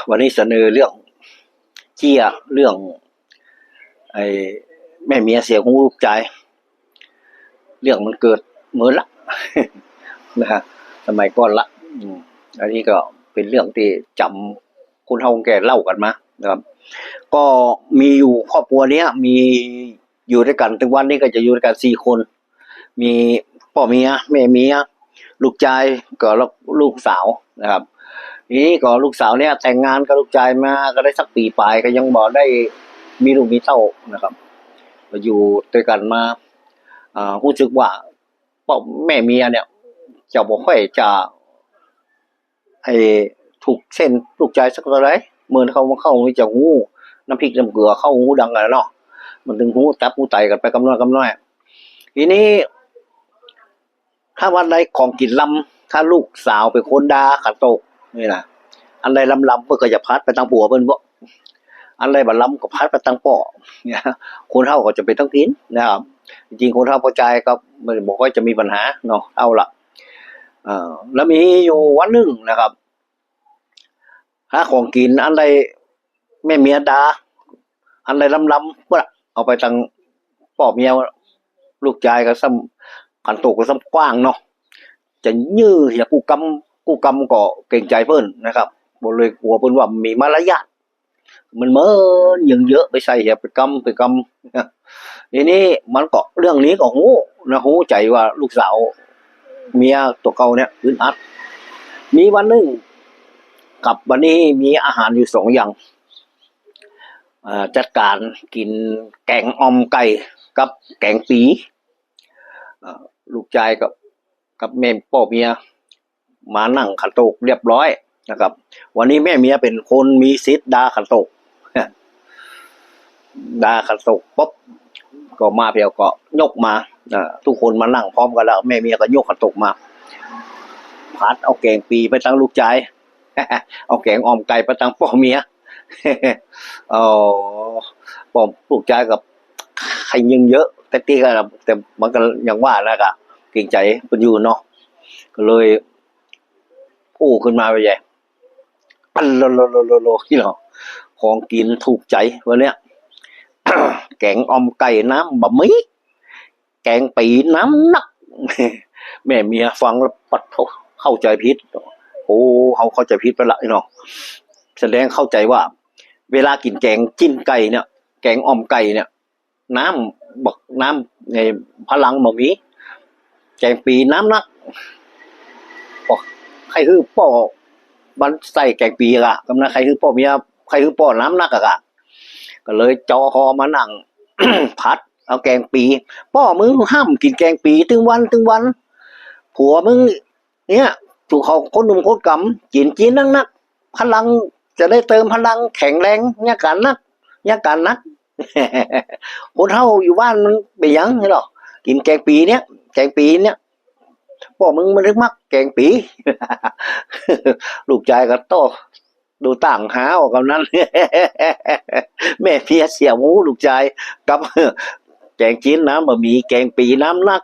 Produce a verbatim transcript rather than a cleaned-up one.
วันนี้เสนอเรื่องเจี้ย เรื่อง ไอ้ แม่เมียเสียฮู้ลูกจาย เรื่องมันเกิดเมินละ นะฮะ สมัยก่อนละ อืม อันนี้ก็เป๋นเรื่องตี้จ๋ำคนเฒ่าแก่เล่ากั๋นมานะครับ ก็มีอยู่ครอบครัวเนี้ย มีอยู่ตวยกั๋น ตึงวันนี้ก็จะอยู่ตวยกั๋นสี่คน มีป้อเมีย แม่เมีย ลูกจาย ก็ลูกสาวนะครับ ทีนี้ก็ลูกสาวเนี่ยแต่งงานกับลูกจายมาก็ได้สักปี๋ป๋าย ก็ยังบ่ได้มีลูกมีเต้านะครับ ก็อยู่ตวยกั๋นมา อ่า ฮู้สึกว่าป้อ แม่เมียเนี่ย จะบ่ค่อยจะ ไอ้ ถูกเส้นลูกจายสักเต้าใด เมินเขา เขามีจะฮู้น้ำพริกน้ำเกลือ เขาฮู้ดังกั๋นเนาะ มันตึงฮู้ตับฮู้ไตกั๋นไปกำน้อยกำน้อย ทีนี้ ถ้าวันใดของกิ๋นลำ ถ้าลูกสาวเป๋นคนด่าขันโตกนี่นะ อันใดลำๆ เปิ้นก็จะผัดไปตางผัวเปิ้นบ่ อันใดบ่ลำก็ผัดไปตางป้อ เนี่ย คนเฒ่าก็จะเป๋นตังกิ๋นนะครับ จริงๆ คนเฒ่าป้อจายก็บ่ บ่ค่อยจะมีปัญหาเนาะ เอาละ เอ่อ แล้วมีอยู่วันนึ่งนะครับ หาของกิ๋นอันใดแม่เมียด่า อันใดลำๆ เปิ้นเอาไปตางป้อเมีย ลูกจายก็ซ้ำ ขันโตกก็ซ้ำกว้างเนาะ จะยื้อเหียกู้กำ กู้กำก็เกรงใจ๋เปิ้นนะครับ บ่เลยกั๋วเปิ้นว่ามีมารยาท มันเมินยังเยอะไปใส่เหียไปกำไปกำ ทีนี้มันก็ เรื่องนี้ก็ฮู้นะ ฮู้ใจ๋ว่าลูกสาวเมียตั๋วเก่าเนี่ยอึดอัด มีวันนึ่ง กับวันนี้มีอาหารอยู่สองอย่าง อ่า จัดก๋านกิ๋นแก๋งอ่อมไก่กับแก๋งปี๋ อ่า ลูกจายกับ กับแม่ป้อเมีย มานั่งขันโตกเรียบร้อยนะครับ วันนี้แม่เมียเป๋นคนมีสิทธิ์ด่าขันโตก ด่าขันโตกปุ๊บ ก็มาเปียวก็ยกมา อ่า ทุกคนมานั่งพร้อมกั๋นแล้ว แม่เมียก็ยกขันโตกมา ผัดเอาแก๋งปี๋ไปตางลูกจาย เอาแก๋งอ่อมไก่ไปตางป้อเมีย เอ่อ ป้อ ลูกจายก็ใค่ยิงเยอะ แต่ตี้ก็ แต่มันก็ยังว่านะ ก็เกรงใจ๋เปิ้นอยู่เนาะ ก็เลยอู้ขึ้นมาว่าใหญ่ อันโลโลโลโลโล นี่เนาะ ของกิ๋นถูกใจ๋วันเนี้ย แก๋งอ่อมไก่น้ำบ่มี แก๋งปี๋น้ำนัก แม่เมียฟังแล้วปัดโธ่ เข้าใจ๋ผิด โอ้ เฮาเข้าใจ๋ผิดไปละเนาะ แสดงเข้าใจ๋ว่า เวลากิ๋นแก๋งจิ๊นไก่เนี่ย แก๋งอ่อมไก่เนี่ย น้ำ บักน้ำ ไอ้ พลังบ่มี แก๋งปี๋น้ำนัก โอ้ ใค่หื้อป้อ มันใส่แก๋งปี๋อะ กำนั้นใค่หื้อป้อเมีย ใค่หื้อป้อน้ำนักอะ ก็เลยเจาะคอมานั่ง ผัดเอาแก๋งปี๋ ป้อมึงห้ามกิ๋นแก๋งปี๋ตึงวันตึงวัน ผัวมึงเนี่ย ถูกเขาคนหนุ่มคนก๋ำ กิ๋นกิ๋นนักๆ พลังจะได้เติมพลังแข็งแรง เยียะก๋านนัก เยียะก๋านนัก คนเฒ่าอยู่บ้านมันเป๋นหยังนี่หรอ กิ๋นแก๋งปี๋เนี่ย แก๋งปี๋เนี่ย ป้อมึงมันถึงมักแก๋งปี๋ ลูกจายก็โต้ ดูต่างหากำนั้น แม่เมียเสียฮู้ลูกจาย กับแก๋งจิ๊นน้ำบ่มี แก๋งปี๋น้ำนัก